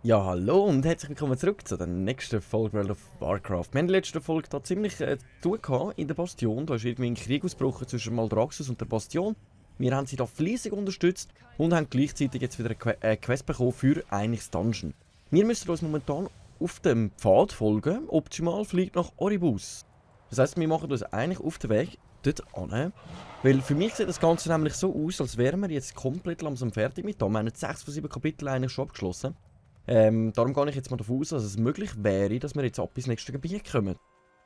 Ja, hallo und herzlich willkommen zurück zu der nächsten Folge World of Warcraft. Wir haben in der letzten Folge da ziemlich zu tun gehabt in der Bastion. Da ist irgendwie ein Krieg ausgebrochen zwischen Maldraxxus und der Bastion. Wir haben sie da fleissig unterstützt und haben gleichzeitig jetzt wieder eine Quest bekommen für eigentlich das Dungeon. Wir müssen uns momentan auf dem Pfad folgen, optimal fliegt nach Oribus. Das heisst, wir machen uns eigentlich auf den Weg dort hin. Weil für mich sieht das Ganze nämlich so aus, als wären wir jetzt komplett langsam fertig mit da. Wir haben jetzt 6 von 7 Kapiteln eigentlich schon abgeschlossen. Darum gehe ich jetzt mal davon aus, dass es möglich wäre, dass wir jetzt ab ins nächste Gebiet kommen.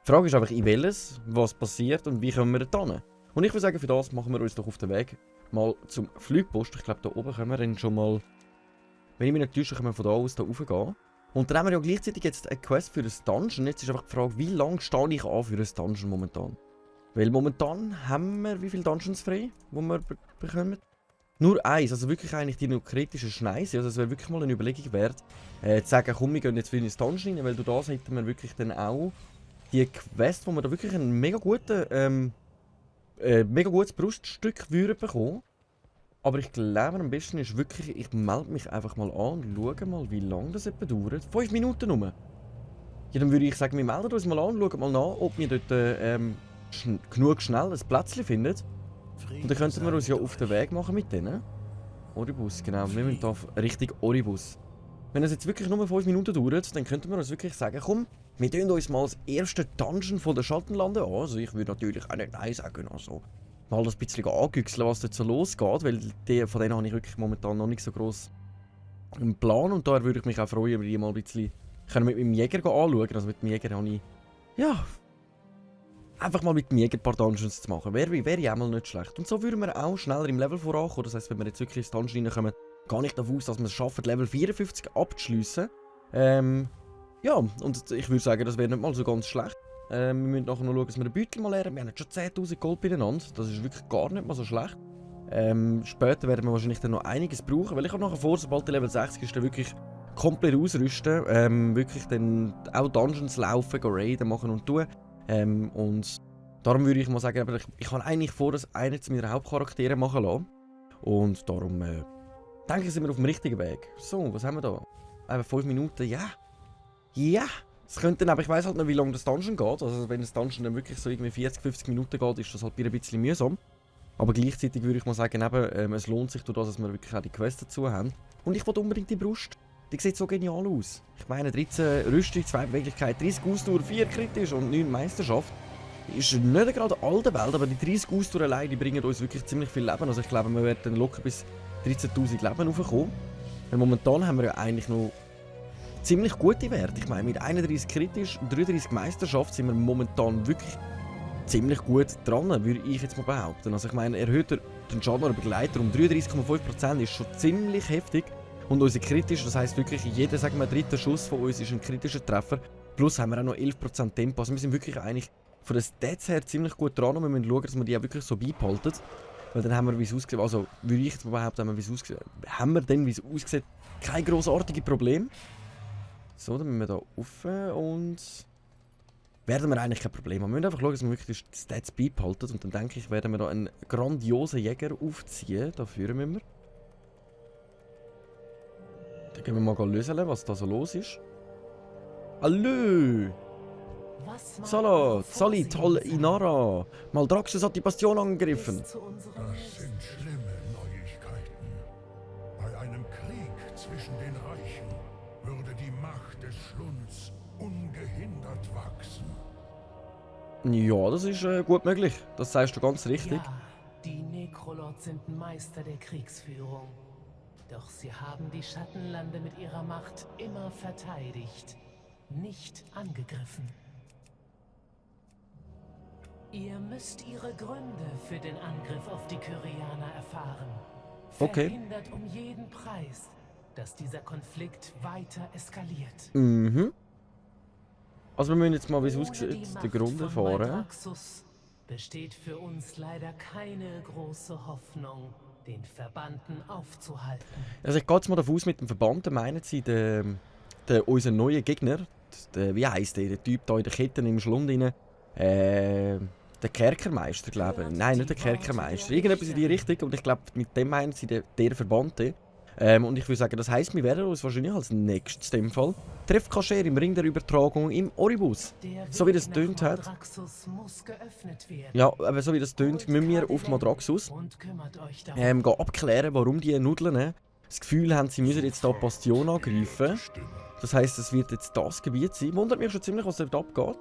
Die Frage ist einfach, in welches, was passiert und wie kommen wir da hin. Und ich würde sagen, für das machen wir uns doch auf den Weg mal zum Flugpost. Ich glaube, da oben können wir dann schon mal, wenn ich mich nicht täusche, können wir von da aus da raufgehen. Und dann haben wir ja gleichzeitig jetzt eine Quest für ein Dungeon. Jetzt ist einfach die Frage, wie lange stehe ich an für ein Dungeon momentan? Weil momentan haben wir wie viele Dungeons frei, die wir bekommen? Nur eins, also wirklich eigentlich die noch kritische Schneise. Also es wäre wirklich mal eine Überlegung wert, zu sagen, komm, wir gehen jetzt für ins Dungeon rein, weil durch das hätten wir wirklich dann auch die Quest, wo wir da wirklich ein mega gutes Bruststück würden bekommen. Aber ich glaube, am besten ist wirklich, ich melde mich einfach mal an und schaue mal, wie lange das etwa dauert. 5 Minuten nur. Ja, dann würde ich sagen, wir melden uns mal an und schauen mal nach, ob wir dort genug schnell ein Plätzchen finden. Und dann könnten wir uns ja auf den Weg machen mit denen. Oribus, genau. Wir müssen da Richtung Oribus. Wenn es jetzt wirklich nur 5 Minuten dauert, dann könnten wir uns wirklich sagen, komm, wir tun uns mal das erste Dungeon von der Schattenlande an. Also ich würde natürlich auch nicht Nein sagen. Also mal ein bisschen angüchseln, was dort so losgeht, weil von denen habe ich wirklich momentan noch nicht so gross einen Plan. Und da würde ich mich auch freuen, wenn die mal ein bisschen mit meinem Jäger anschauen. Also mit dem Jäger habe ich, ja, einfach mal mit dem Jäger ein paar Dungeons zu machen. Wäre auch mal nicht schlecht. Und so würden wir auch schneller im Level vorankommen. Das heisst, wenn wir jetzt wirklich ins Dungeon reinkommen, gehe ich davon aus, dass wir es schaffen, Level 54 abzuschliessen. Ja, und ich würde sagen, das wäre nicht mal so ganz schlecht. Wir müssen nachher noch schauen, dass wir den Beutel mal lernen. Wir haben jetzt schon 10.000 Gold beieinander. Das ist wirklich gar nicht mal so schlecht. Später werden wir wahrscheinlich dann noch einiges brauchen, weil ich habe nachher vor, sobald der Level 60 ist, dann wirklich komplett ausrüsten. Wirklich dann auch Dungeons laufen, raiden, machen und tun. Und darum würde ich mal sagen, aber ich habe eigentlich vor, das einen zu meiner Hauptcharaktere machen lassen. Und darum denke ich, sind wir auf dem richtigen Weg. So, was haben wir da? 5 Minuten, ja. Ja! Es könnte dann, aber ich weiss halt nicht, wie lange das Dungeon geht. Also wenn das Dungeon dann wirklich so irgendwie 40, 50 Minuten geht, ist das halt ein bisschen mühsam. Aber gleichzeitig würde ich mal sagen, eben, es lohnt sich durch das, dass wir wirklich auch die Quest dazu haben. Und ich will unbedingt die Brust. Die sieht so genial aus. Ich meine, 13 Rüstung, 2 Beweglichkeit, 30 Ausdauer, 4 kritisch und 9 Meisterschaft. Ist nicht gerade alte Welt, aber die 30 Ausdauer allein, die bringen uns wirklich ziemlich viel Leben. Also ich glaube, wir werden locker bis 13.000 Leben raufkommen. Weil momentan haben wir ja eigentlich noch ziemlich gute Werte. Ich meine, mit 31 kritisch und 33 Meisterschaft sind wir momentan wirklich ziemlich gut dran, würde ich jetzt mal behaupten. Also ich meine, erhöht den Schaden oder Begleiter um 33,5% ist schon ziemlich heftig. Und unsere kritisch, das heisst wirklich, jeder, sagen wir, dritte Schuss von uns ist ein kritischer Treffer. Plus haben wir auch noch 11% Tempo. Also wir sind wirklich eigentlich von den Stats her ziemlich gut dran und wir müssen schauen, dass wir die auch wirklich so beibehalten. Weil dann haben wir, wie es aussieht, also würde ich jetzt mal behaupten, haben wir dann, wie es aussieht, kein grossartiges Problem. So, dann müssen wir da rauf und werden wir eigentlich kein Problem haben. Wir müssen einfach schauen, dass wir wirklich die Stats beibehalten. Und dann denke ich, werden wir da einen grandiosen Jäger aufziehen. Dafür müssen wir. Dann gehen wir mal lösen, was da so los ist. Hallo! Salut, toll, Inara! Maldraxxus hat die Bastion angegriffen. Das sind schlimme Neuigkeiten. Bei einem Krieg zwischen den Reichen würde die Macht des Schlunds ungehindert wachsen. Ja, das ist gut möglich. Das sagst du ganz richtig. Ja, die Necrolords sind Meister der Kriegsführung. Doch sie haben die Schattenlande mit ihrer Macht immer verteidigt, nicht angegriffen. Ihr müsst ihre Gründe für den Angriff auf die Kyrianer erfahren. Okay. Verhindert um jeden Preis, dass dieser Konflikt weiter eskaliert. Mhm. Also wir müssen jetzt mal, wie es Ohne aussieht, die den Macht Grund von erfahren. Maldraxxus besteht für uns leider keine große Hoffnung, den Verbannten aufzuhalten. Also ich gehe jetzt mal davon aus, mit dem Verbannten meinen sie unseren neuen Gegner. Wie heisst der? Der Typ da in der Kette im Schlund rein. Der Kerkermeister, glaube ich. Nein, nicht der Kerkermeister. Irgendetwas in die Richtung. Und ich glaube, mit dem meinen sie der Verbannte. Und ich würde sagen, das heisst, wir werden uns wahrscheinlich als nächstes in dem Fall trifft Kascher im Ring der Übertragung im Oribus. So wie das tönt hat. Ja, aber so wie das tönt, müssen wir auf Madraxus gehen abklären, warum die Nudeln das Gefühl haben, sie müssen jetzt hier Bastion angreifen. Das heisst, es wird jetzt das Gebiet sein. Wundert mich schon ziemlich, was dort abgeht.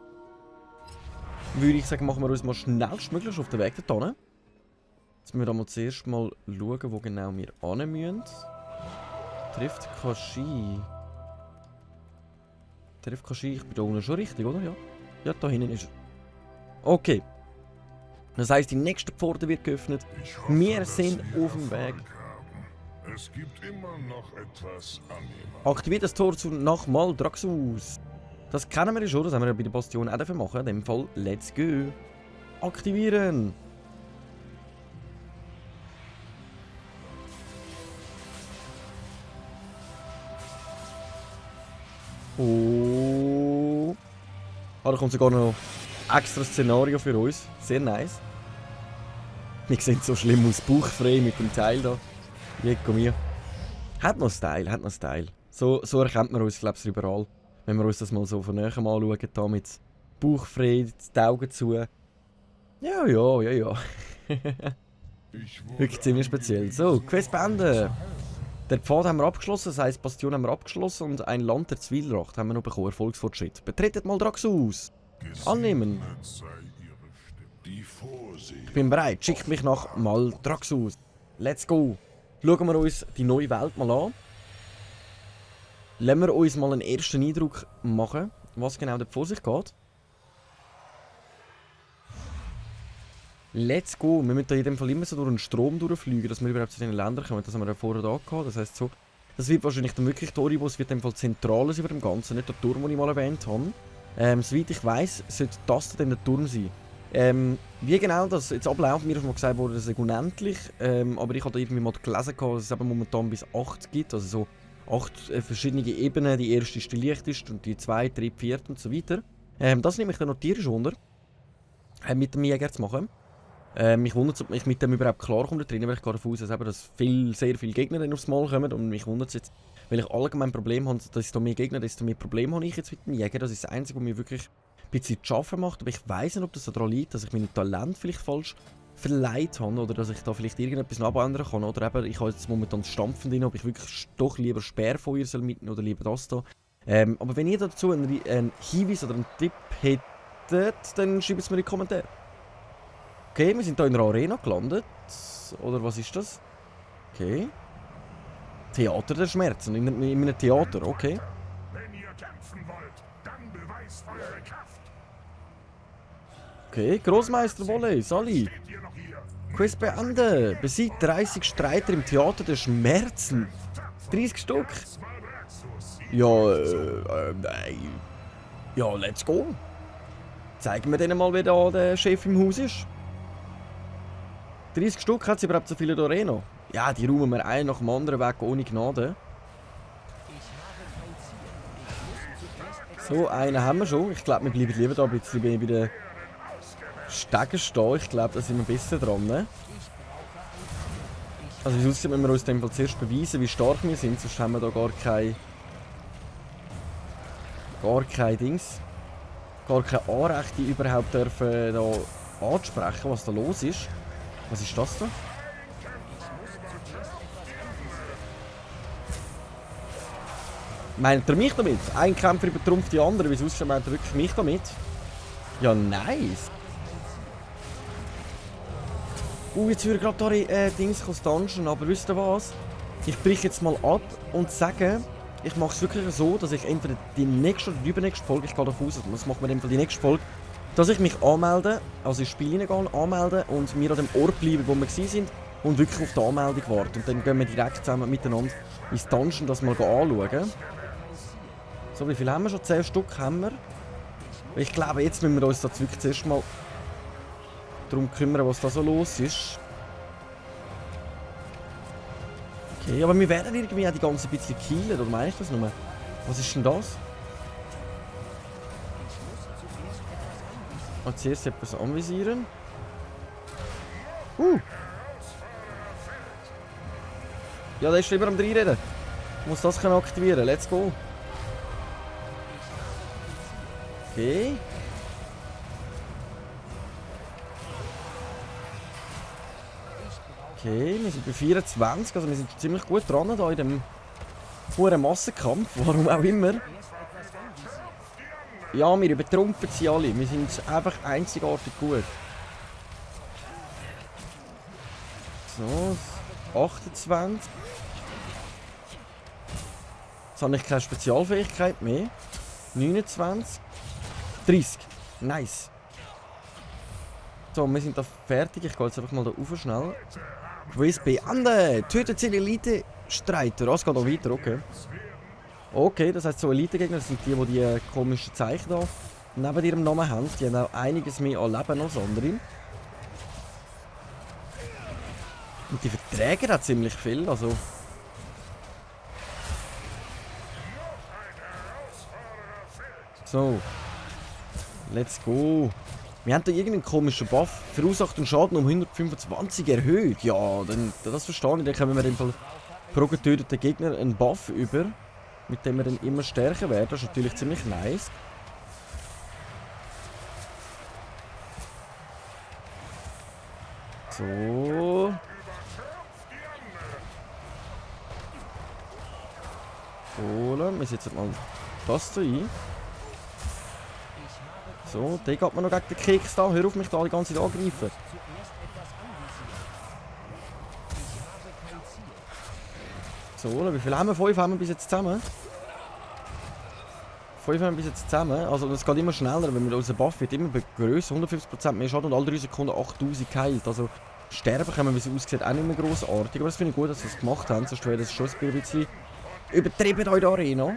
Würde ich sagen, machen wir uns mal schnellstmöglich auf den Weg dorthin. Jetzt müssen wir mal zuerst mal schauen, wo genau wir hin müssen. Trifft Kaschi. Trifft Kaschi, ich bin da unten schon richtig, oder? Ja. Ja, da hinten ist er. Okay. Das heisst, die nächste Pforte wird geöffnet. Wir sind auf dem Weg. Es gibt immer noch etwas angenehmer. Aktiviert das Tor nach Maldraxxus. Das kennen wir schon, das haben wir ja bei der Bastion auch dafür machen. In dem Fall, let's go. Aktivieren. Oh. Ah, da kommt sogar noch ein extra Szenario für uns. Sehr nice. Wir sehen so schlimm aus, bauchfrei mit dem Teil da. Jeko mir. Hat noch Style, hat noch Style. So erkennt man uns, glaube ich, überall. Wenn wir uns das mal so von näher anschauen, da mit bauchfrei, die Augen zu. Ja. Wirklich ziemlich speziell. So, Quest beenden. Den Pfad haben wir abgeschlossen, das heisst, Bastion haben wir abgeschlossen und ein Land der Zwietracht haben wir noch bekommen. Erfolgsfortschritt. Betretet mal Draxus. Annehmen. Ich bin bereit. Schickt mich nach Maldraxxus. Let's go. Schauen wir uns die neue Welt mal an. Lassen wir uns mal einen ersten Eindruck machen, was genau dort vor sich geht. Let's go. Wir müssen in dem Fall immer so durch den Strom durchfliegen, dass wir überhaupt zu den Ländern kommen. Das haben wir ja vorher da gehabt. Das heisst so, das wird wahrscheinlich dann wirklich der Oribus wird in dem Fall zentral sein über dem Ganzen, nicht der Turm, den ich mal erwähnt habe. Soweit ich weiss, sollte das dann der Turm sein. Wie genau das jetzt abläuft, mir ist mal gesagt worden, das ist unendlich. Aber ich habe da irgendwie mal gelesen, dass es eben momentan bis 8 gibt. Also so 8 verschiedene Ebenen. Die erste ist die leichteste und die zweite, dritte, vierte und so weiter. Das nehme ich dann notierisch unter. Mit dem Jäger zu machen. Mich wundert es, ob ich mit dem überhaupt klarkomme da drin, weil ich gehe davon aus, dass sehr viele Gegner dann aufs Mal kommen. Und mich wundert es jetzt, weil ich allgemein ein Problem habe, dass desto mehr Gegner, desto mehr Probleme habe ich jetzt mit dem Jäger. Das ist das Einzige, was mir wirklich ein bisschen zu arbeiten macht. Aber ich weiss nicht, ob das daran liegt, dass ich meine Talent vielleicht falsch verleiht habe oder dass ich da vielleicht irgendetwas noch abändern kann. Oder eben, ich habe jetzt momentan das Stampfen drin, ob ich wirklich doch lieber Sperrfeuer soll mitnehmen oder lieber das da. Aber wenn ihr dazu einen Hinweis oder einen Tipp hättet, dann schreibt es mir in die Kommentare. Okay, wir sind hier in einer Arena gelandet. Oder was ist das? Okay. Theater der Schmerzen. In einem Theater, okay. Wenn ihr kämpfen wollt, dann beweist eure Kraft. Okay, Großmeister Wolle, Sali. Steht ihr noch hier? Quest beenden. Besiegt 30 Streiter im Theater der Schmerzen. 30 Stück. Ja, nein. Ja, let's go. Zeigen wir denen mal, wer da der Chef im Haus ist. 30 Stück, hat sie überhaupt so viele in der Arena? Ja, die räumen wir einen nach dem anderen weg, ohne Gnade. So, einen haben wir schon. Ich glaube, wir bleiben lieber da ein bisschen bei den Stegen stehen. Ich glaube, da sind wir besser dran. Ne? Also, wie es aussieht, müssen wir uns in dem Fall zuerst beweisen, wie stark wir sind. Sonst haben wir da gar kein Dings. Gar keine Anrechte überhaupt dürfen da anzusprechen, was da los ist. Was ist das da? Meint er mich damit? Ein Kämpfer übertrumpft die andere. Wie es aussieht, meint er wirklich mich damit? Ja, nice. Jetzt würde gerade da Dings Dungeon, aber wisst ihr was? Ich breche jetzt mal ab und sage, ich mache es wirklich so, dass ich entweder die nächste oder die übernächste Folge, ich gehe davon aus, das machen wir in dem Fall die nächste Folge, dass ich mich anmelde, also ins Spiel hineingehen, anmelden und wir an dem Ort bleiben, wo wir waren und wirklich auf die Anmeldung warten. Und dann gehen wir direkt zusammen miteinander ins Dungeon das mal anschauen. So, wie viel haben wir schon? 10 Stück haben wir. Ich glaube, jetzt müssen wir uns da wirklich zuerst mal darum kümmern, was da so los ist. Okay, aber wir werden irgendwie auch die ganze bisschen killen, oder meine ich das nur? Was ist denn das? Als zuerst etwas anvisieren. Ja, der ist lieber am Reinreden. Ich muss das können aktivieren. Let's go. Okay. Okay, wir sind bei 24, also wir sind ziemlich gut dran da in dem hohen Massenkampf, warum auch immer. Ja, wir übertrumpfen sie alle, wir sind einfach einzigartig gut. So, 28. Jetzt habe ich keine Spezialfähigkeit mehr. 29. 30. Nice. So, wir sind da fertig. Ich gehe jetzt einfach mal da rauf schnell. Quiz beenden. Tötet den Elite-Streiter. Es geht noch weiter, okay. Okay, das heisst so Elite-Gegner sind die komischen Zeichen da neben ihrem Namen haben. Die haben auch einiges mehr an Leben als andere. Und die verträgen auch ziemlich viel, also... So. Let's go. Wir haben da irgendeinen komischen Buff. Verursacht den Schaden um 125 erhöht. Ja, dann, das verstehe ich. Dann kommen wir im Fall pro getöteten Gegner einen Buff über. Mit dem wir dann immer stärker werden. Das ist natürlich ziemlich nice. So. Holen. Wir setzen mal das hier ein. So, der geht mir noch gegen den Keks da. Hör auf mich da die ganze Zeit angreifen. So, wie viel haben wir? 5 haben wir bis jetzt zusammen. 5 haben wir bis jetzt zusammen. Also das geht immer schneller, wenn unser Buff wird immer größer. 150% mehr Schaden und alle 3 Sekunden 8000 geheilt. Also sterben können wir, wie es aussieht, auch nicht mehr grossartig. Aber das finde ich gut, dass sie das gemacht haben. Sonst wäre das schon ein bisschen übertrieben hier in der Arena.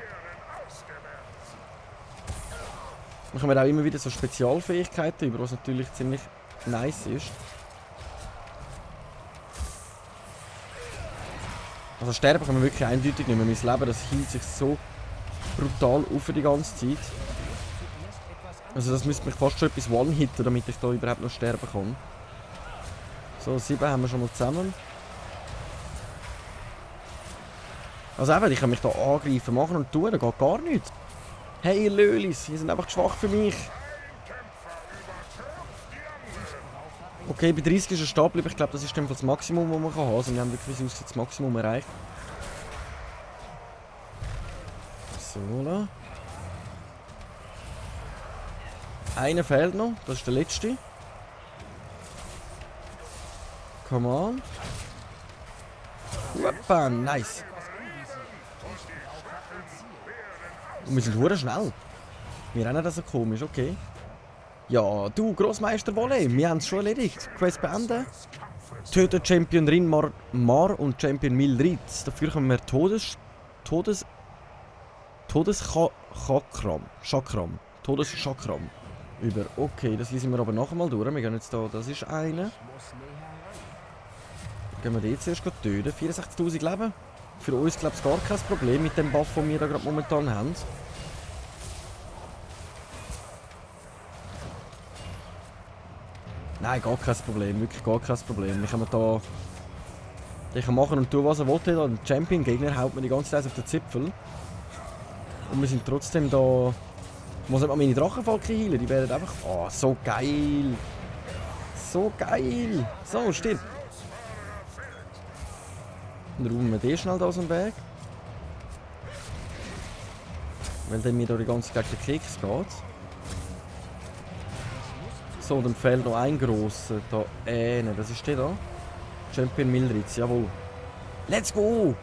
Dann haben wir auch immer wieder so Spezialfähigkeiten über, was natürlich ziemlich nice ist. Also sterben kann man wirklich eindeutig nicht mehr. Mein Leben, das hielt sich so brutal auf die ganze Zeit. Also das müsste mich fast schon etwas one-hitten, damit ich da überhaupt noch sterben kann. So, 7 haben wir schon mal zusammen. Also eben, ich kann mich da angreifen, machen und tun, da geht gar nichts. Hey ihr Lölis, ihr sind einfach schwach für mich. Okay, bei 30 ist er stehen geblieben. Ich glaube, das ist das Maximum, das man haben kann. Also wir haben wirklich das Maximum erreicht. So, da. Einer fehlt noch, das ist der letzte. Come on. Hoppa, nice. Und wir sind hure schnell. Wir rennen das so komisch, okay. Ja, du, Grossmeister Wolle, wir haben es schon erledigt. Quest beenden. Tötet Champion Rin Mar und Champion Mildritz. Dafür können wir Todeschakram über. Okay, das lesen wir aber nachher mal durch. Wir gehen jetzt da, das ist einer. Gehen wir den jetzt erst töten. 64'000 Leben. Für uns glaube ich gar kein Problem mit dem Buff, den wir da gerade momentan haben. Nein, gar kein Problem, wirklich gar kein Problem. Ich kann machen und tun, was er will. Der Champion-Gegner haut mir die ganze Zeit auf den Zipfel. Und wir sind trotzdem da... Ich muss nicht mal meine Drachenfalken heilen, die werden einfach... Oh, so geil! So geil! So, stirb! Dann räumen wir den schnell da aus dem Weg. Weil dann mir da die ganze Zeit gegen den Keks geht. So, dann fehlt noch ein grosser. Da, ne, das ist der da. Champion Mildritz, jawohl. Let's go!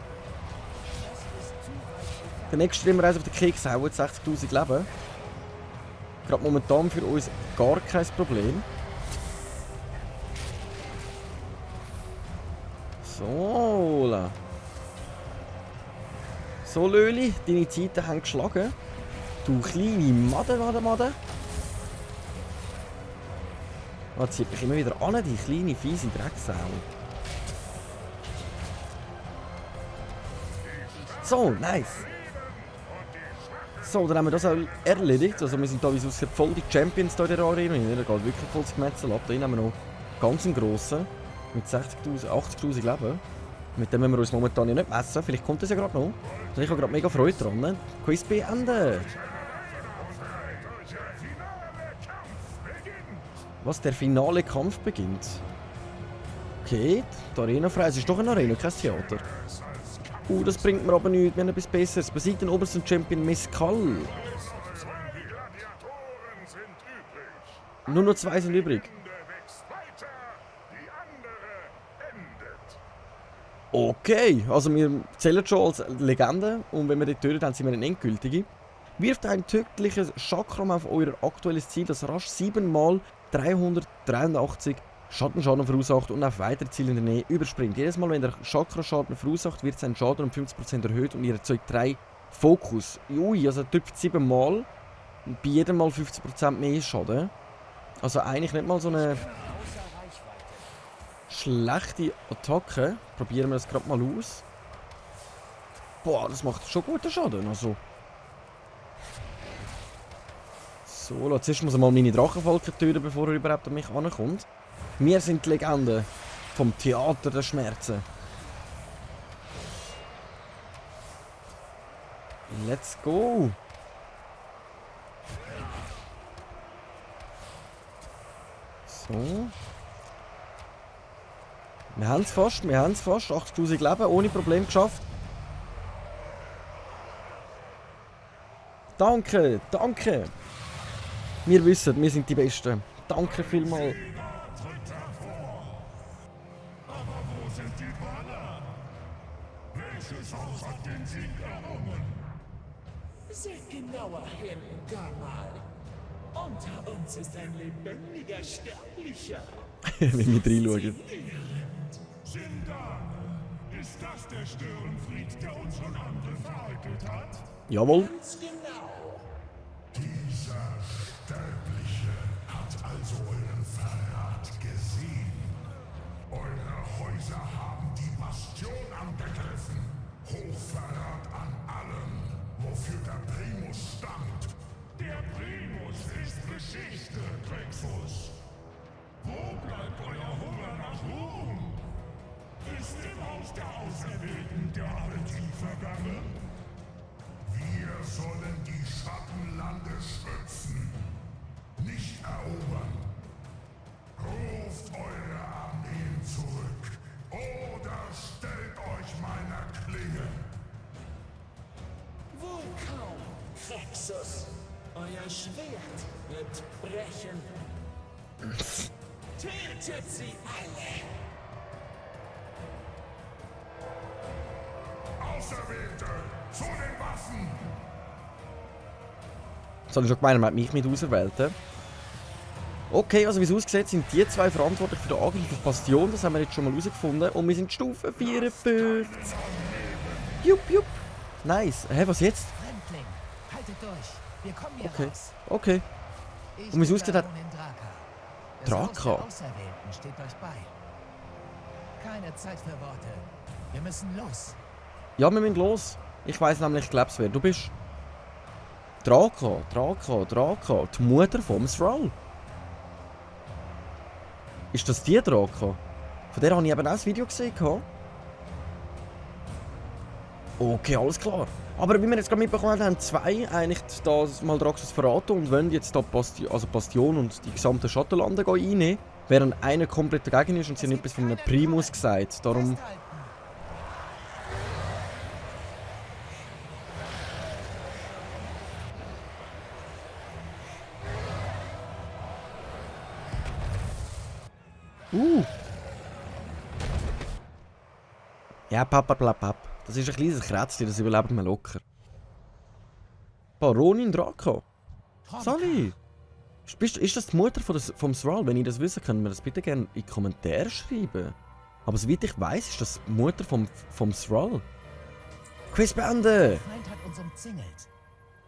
Der nächste Streamer auf den Keks hauen, 60'000 Leben. Gerade momentan für uns gar kein Problem. So. So, Löli, deine Zeiten haben geschlagen. Du kleine Made. Oh, zieht mich immer wieder an, die kleine, fiese Drecksau. So, nice. So, dann haben wir das auch erledigt. Also wir sind da, wie es aussieht, voll die Champions hier in der Arena. Da geht wirklich voll das Gemetzel ab. Da haben wir noch ganz einen grossen. Mit 60'000, 80'000 Leben. Mit dem müssen wir uns momentan ja nicht messen. Vielleicht kommt das ja gerade noch. Also ich habe gerade mega Freude dran. Quiz beenden. Was? Der finale Kampf beginnt? Okay, die Arena frei. Es ist doch eine Arena, kein Theater. Das bringt mir aber nichts. Wir haben etwas Besseres. Besiegt den obersten Champion Mescal. Nur noch 2 sind übrig. Okay, also wir zählen schon als Legende und wenn wir die töten, dann sind wir eine endgültige. Wirft ein tödliches Chakram auf euer aktuelles Ziel, das rasch 7 mal 383 Schattenschaden verursacht und auf weitere Ziele in der Nähe überspringt. Jedes Mal, wenn der Chakra-Schaden verursacht, wird sein Schaden um 50% erhöht und ihr erzeugt 3 Fokus. Ui, also trifft 7 Mal, bei jedem Mal 50% mehr Schaden. Also eigentlich nicht mal so eine schlechte Attacke. Probieren wir das gerade mal aus. Boah, das macht schon guten Schaden. Also. So, zuerst muss er mal meine Drachenfalken töten, bevor er überhaupt an mich ankommt. Wir sind die Legende vom Theater der Schmerzen. Let's go! So. Wir haben es fast, 80'000 Leben, ohne Problem geschafft. Danke, danke! Wir wissen, wir sind die Besten. Danke vielmals. Seht genauer hin, Gamal. Unter uns ist ein lebendiger Sterblicher. Wenn wir reinschauen. Sindane, ist das der Störenfried, der unseren Handel vereitelt hat? Jawohl. Ganz genau. Dieser Sterbliche hat also euren Verrat gesehen. Eure Häuser haben die Bastion angegriffen. Hochverrat an allem, wofür der Primus stand. Der Primus ist Geschichte, Grexus. Wo bleibt euer Hunger nach Ruhm? Ist im Haus der Auserwählten der Appetit vergangen? Wir sollen die Schattenlande schützen, nicht erobern. Ruft eure Armeen zurück oder stellt euch meiner Klinge. Wohl kaum, Grexus. Euer Schwert wird brechen. Tötet sie alle! Auserwählte, zu den Waffen! Das habe ich schon gemeint, man hat mich mit auserwählt. Okay, also wie es aussieht, sind die 2 verantwortlich für den Angriff auf Bastion. Das haben wir jetzt schon mal herausgefunden. Und wir sind Stufe 54. Jupp, jupp. Nice. Hä, was jetzt? Fremdling, haltet durch. Wir kommen hier Okay. raus. Okay. Ich Und wie es bin aussieht, hat- Baronin Draka. Das Draka? Haus der Auserwählten steht euch bei. Keine Zeit für Worte. Wir müssen los. Ja, wir müssen los. Ich weiss nämlich, ich glaub's wer du bist. Draka. Die Mutter vom Thrall. Ist das die Draka? Von der habe ich eben auch ein Video gesehen. Okay, alles klar. Aber wie wir jetzt gerade mitbekommen haben, 2 eigentlich das mal Draxus verraten und wollen jetzt da Bastion und die gesamte Schattenlande einnehmen. Während einer komplett dagegen ist und sie haben etwas von einem Primus gesagt. Darum. Festhalten. Ja, papapapap. Das ist ein kleines Krätzchen, das überlebt man locker. Baronin Draka. Sally! Ist das die Mutter vom Thrall? Wenn ihr das wisst, könnt ihr mir das bitte gerne in die Kommentare schreiben. Aber soweit ich weiss, ist das die Mutter vom Thrall. Quiz beenden! Der Feind hat uns umzingelt.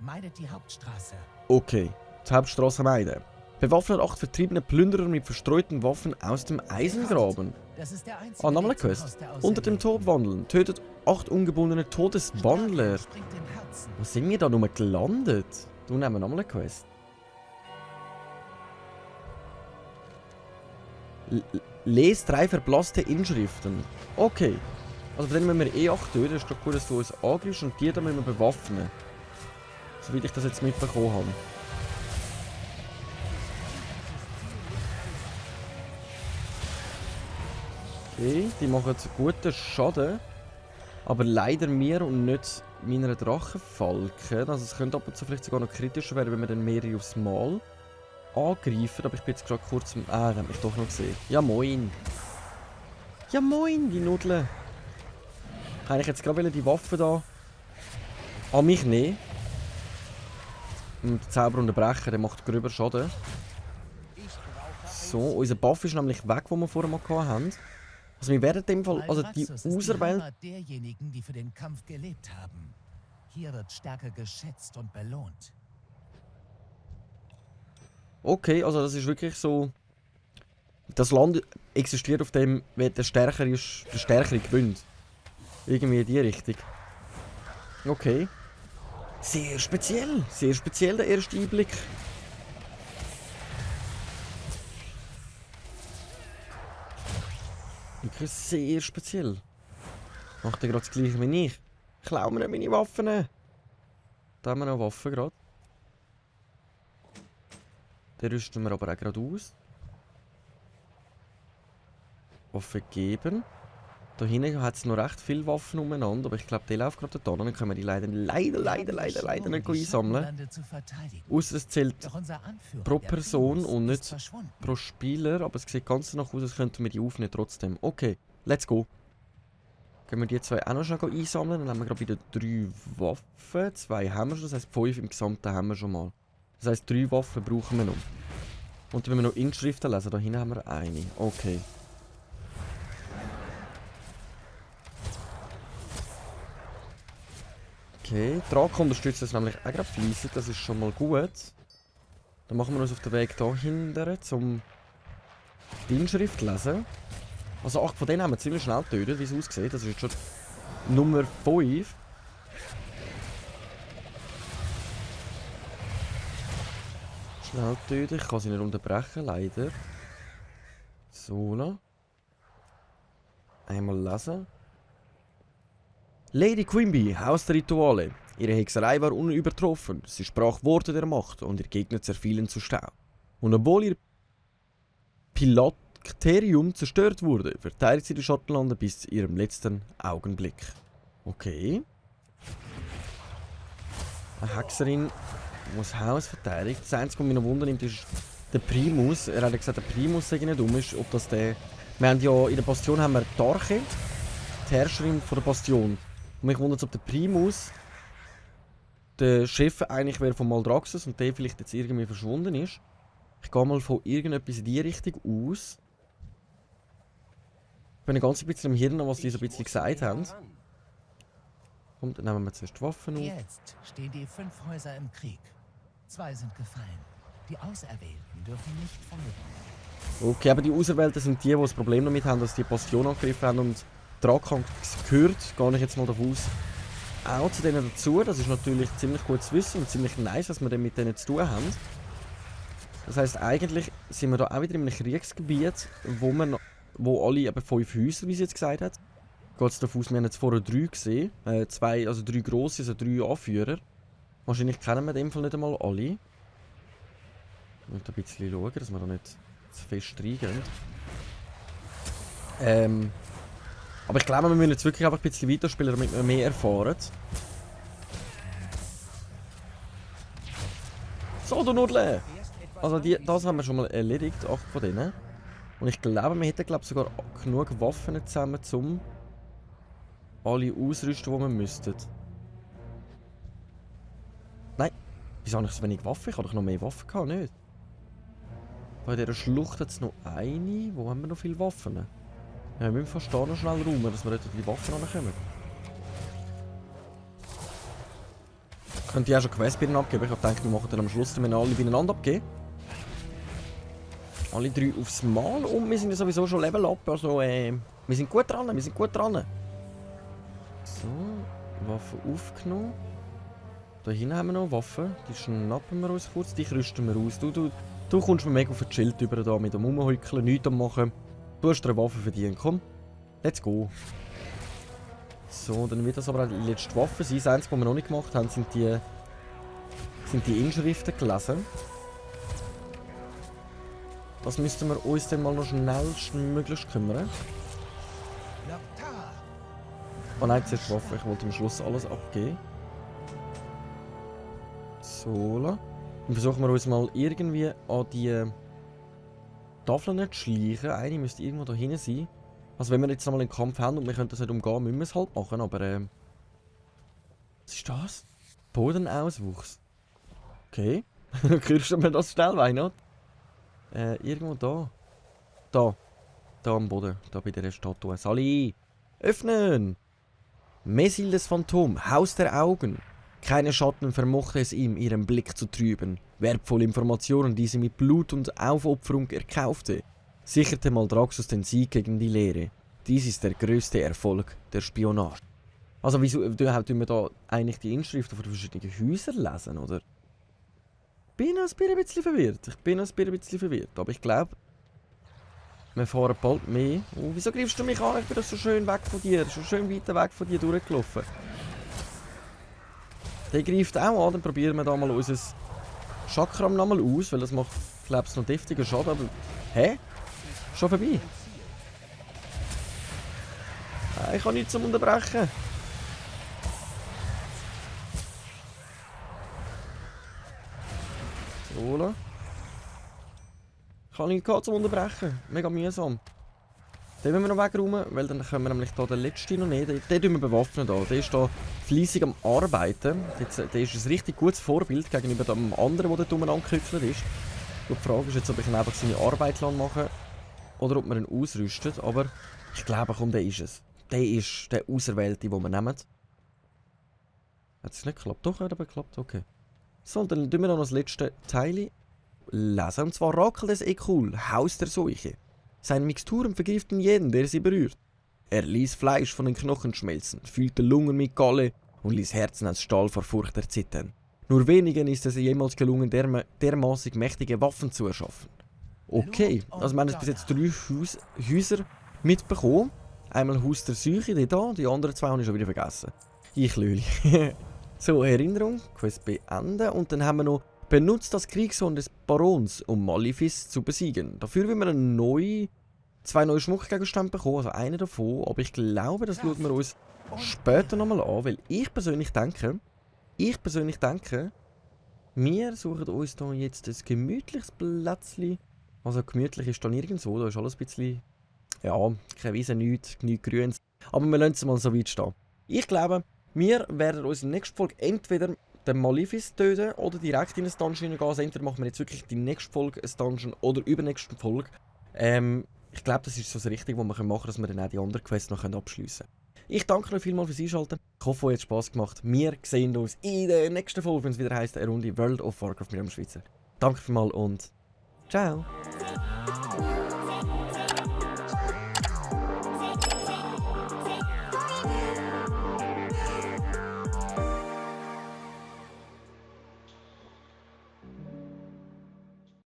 Meidet die Hauptstraße. Okay, die Hauptstraße meiden. Bewaffnet 8 vertriebene Plünderer mit verstreuten Waffen aus dem Eisengraben. Das ist der einzige Ah, nochmal eine Weg zum Quest. Haus der Unter dem Auserwählten. Tod wandeln. Tötet 8 ungebundene Todeswandler. Springt den Herz Herzen. Wo sind wir da nur gelandet? Du nehmen wir nochmal eine Quest. Lese 3 verblasste Inschriften. Okay. Also dann müssen wir E8 töten. Das ist doch gut, dass du uns angreifst und die da müssen wir bewaffnen. Soweit ich das jetzt mitbekommen habe. Okay, die machen jetzt guten Schaden. Aber leider mir und nicht meiner Drachenfalken. Also es könnte ab und zu vielleicht sogar noch kritischer werden, wenn wir dann mehrere aufs Mal angreifen. Aber ich bin jetzt gerade kurz... der hat mich doch noch gesehen. Ja moin. Ja moin, die Nudeln. Kann ich jetzt gerade die Waffe da an mich nehmen? Und den Zauber unterbrechen, der macht gröber Schaden. So, unser Buff ist nämlich weg, den wir vorher mal hatten. Also wir werden in dem Fall, also die Maldraxxus ist Auserwählten... Heimat derjenigen, die für den Kampf gelebt haben. Hier wird Stärke geschätzt und belohnt. Okay, also das ist wirklich so... Das Land existiert auf dem, wer der Stärkere ist, der Stärkere gewinnt. Irgendwie in die Richtung. Okay. Sehr speziell der erste Einblick. Wirklich sehr speziell. Macht er gerade das gleiche wie ich. Klau mir nicht meine Waffen. Da haben wir noch Waffen gerade. Den rüsten wir aber auch gerade aus. Waffen geben. Da hinten hat es noch recht viele Waffen umeinander, aber ich glaube, die läuft gerade da. Dann können wir die leider nicht einsammeln. Außer es zählt pro Person und nicht pro Spieler, aber es sieht ganz danach aus, als könnten wir die aufnehmen trotzdem. Okay, let's go. Können wir die zwei auch noch schnell einsammeln, dann haben wir gerade wieder 3 Waffen. 2 haben wir schon, das heisst 5 im Gesamten haben wir schon mal. Das heisst 3 Waffen brauchen wir noch. Und wenn wir noch Inschriften lesen, da hinten haben wir eine. Okay. Okay, Drache unterstützt das nämlich auch gerade fleissig, das ist schon mal gut. Dann machen wir uns auf den Weg da hinten, um die Inschrift zu lesen. Also 8 von denen haben wir ziemlich schnell getötet, wie es aussieht. Das ist jetzt schon Nummer 5. Schnell töten, ich kann sie nicht unterbrechen, leider. So, noch. Einmal lesen. Lady Quimby, Haus der Rituale. Ihre Hexerei war unübertroffen. Sie sprach Worte der Macht und ihr Gegner zerfielen zu Staub. Und obwohl ihr Phylakterium zerstört wurde, verteidigt sie die Schattenlande bis zu ihrem letzten Augenblick. Okay. Eine Hexerin, die das Haus verteidigt. Das Einzige, was mich noch wundert, ist der Primus. Er hat gesagt, der Primus sei nicht dumm ist. Ob das der... Wir haben ja in der Bastion haben wir die Arche, die Herrscherin von der Bastion. Und mich wundert, ob der Primus der Chef eigentlich wäre von Maldraxxus und der vielleicht jetzt irgendwie verschwunden ist. Ich gehe mal von irgendetwas in die Richtung aus. Ich bin ein ganz bisschen im Hirn, was die so ein bisschen gesagt haben. Kommt, dann nehmen wir zuerst die Waffen auf. Jetzt stehen die 5 Häuser im Krieg. 2 sind gefallen. Die Auserwählten dürfen nicht verlieren. Okay, aber die Auserwählten sind die das Problem damit haben, dass die Bastion angegriffen haben und Drakan gehört. Gehe ich jetzt mal davon aus. Auch zu denen dazu. Das ist natürlich ziemlich gut zu wissen und ziemlich nice, dass wir dann mit denen zu tun haben. Das heisst, eigentlich sind wir da auch wieder in einem Kriegsgebiet, wo alle eben 5 Häuser, wie sie jetzt gesagt hat. Geht es davon aus, wir haben jetzt vorher 3 gesehen. 2, also 3 grosse, also 3 Anführer. Wahrscheinlich kennen wir in dem Fall nicht einmal alle. Ich muss ein bisschen schauen, dass wir da nicht zu fest reingehen. Aber ich glaube, wir müssen jetzt wirklich einfach ein bisschen weiterspielen, damit wir mehr erfahren. So, du Nudle! Also das haben wir schon mal erledigt, 8 von denen. Und ich glaube, wir hätten sogar genug Waffen zusammen, um alle ausrüsten, die wir müssten. Nein! Wieso habe ich so wenig Waffen? Ich habe doch noch mehr Waffen gehabt, nicht? Bei dieser Schlucht hat es noch eine. Wo haben wir noch viele Waffen? Ja, wir müssen fast da noch schnell räumen, dass wir dort die Waffen rankommen. Könnt ihr auch schon Quests bei ihnen abgeben? Ich habe gedacht, wir machen dann am Schluss alle beieinander abgeben. Alle 3 aufs Mal und wir sind ja sowieso schon Level up, also wir sind gut dran, So, Waffen aufgenommen. Da hinten haben wir noch Waffen. Die schnappen wir uns kurz. Die rüsten wir aus. Du kommst mir mega verchillt über da mit dem Rumhäukeln, nichts am machen. Du hast dir eine Waffe verdient. Komm, let's go. So, dann wird das aber auch die letzte Waffe sein. Das Einzige, was wir noch nicht gemacht haben, sind die Inschriften gelesen. Das müssten wir uns dann mal noch schnellstmöglich kümmern. Oh nein, zuerst die Waffe. Ich wollte am Schluss alles abgeben. So, dann versuchen wir uns mal irgendwie an die Tafeln zu schleichen. Eine müsste irgendwo da hinten sein. Also wenn wir jetzt nochmal einen Kampf haben und wir können das nicht umgehen, müssen wir es halt machen, aber was ist das? Bodenauswuchs. Okay. Hörst du mir das schnell, Weinot? Irgendwo da. Da am Boden. Da bei der Statue. Sali! Öffnen! Mesil des Phantom, Haus der Augen. Keine Schatten vermochte es ihm, ihren Blick zu trüben. Wertvolle Informationen, die sie mit Blut und Aufopferung erkaufte, sicherte Maldraxxus den Sieg gegen die Leere. Dies ist der größte Erfolg der Spionage. Also wieso tun wir da eigentlich die Inschriften von verschiedenen Häusern lesen, oder? Ich bin ein bisschen verwirrt. Aber ich glaube, wir fahren bald mehr. Oh, wieso greifst du mich an? Ich bin doch so schön weg von dir. So schön weit weg von dir durchgelaufen. Der greift auch an. Dann probieren wir da mal unser Chakram nochmal aus, weil das macht, glaube ich, noch deftiger Schaden. Aber, hä? Schon vorbei? Ich kann nichts zum Unterbrechen. So, ich kann nichts zum Unterbrechen. Mega mühsam. Den müssen wir noch wegräumen, weil dann können wir nämlich hier den letzten noch nehmen. Den tun wir bewaffnen da. Der ist da fleissig am Arbeiten. Der ist ein richtig gutes Vorbild gegenüber dem anderen, der dort angeküchelt ist. Und die Frage ist jetzt, ob ich ihn einfach seine Arbeit machen oder ob wir ihn ausrüstet. Aber ich glaube, komm, der ist es. Der ist der Auserwählte, den wir nehmen. Hat es nicht geklappt? Doch, hat aber geklappt. Okay. So, und dann tun wir noch das letzte Teil lesen. Und zwar Rakel des Ekul, Haus der Seuche. Seine Mixturen vergiften jeden, der sie berührt. Er ließ Fleisch von den Knochen schmelzen, füllte Lungen mit Galle und ließ Herzen aus Stahl vor Furcht erzittern. Nur wenigen ist es jemals gelungen, dermaßen mächtige Waffen zu erschaffen. Okay, also wir haben jetzt bis jetzt 3 Häuser mitbekommen. Einmal Haus der Seuche, die anderen 2 habe ich schon wieder vergessen. Ich Löli. So, Erinnerung, Quest beenden und dann haben wir noch benutzt das Kriegshorn des Barons, um Malefice zu besiegen. Dafür will wir 2 neue Schmuckgegenstände bekommen, also einen davon. Aber ich glaube, das schauen wir uns später nochmal an, weil ich persönlich denke, wir suchen uns hier jetzt ein gemütliches Plätzchen. Also gemütlich ist da nirgendwo, da ist alles ein bisschen, ja, keine Wiese, nichts Grünes. Aber wir lassen es mal so weit stehen. Ich glaube, wir werden uns in der nächsten Folge entweder den Malefice töten oder direkt in ein Dungeon gehen. Also entweder machen wir jetzt wirklich die nächste Folge ein Dungeon oder übernächste Folge. Ich glaube, das ist so das Richtige, was wir machen können, dass wir dann auch die anderen Quests noch abschliessen können. Ich danke euch vielmals fürs Einschalten. Ich hoffe, euch hat Spass gemacht. Wir sehen uns in der nächsten Folge, wenn es wieder heisst, eine Runde World of Warcraft mit dem Schweizer. Danke vielmals und ciao!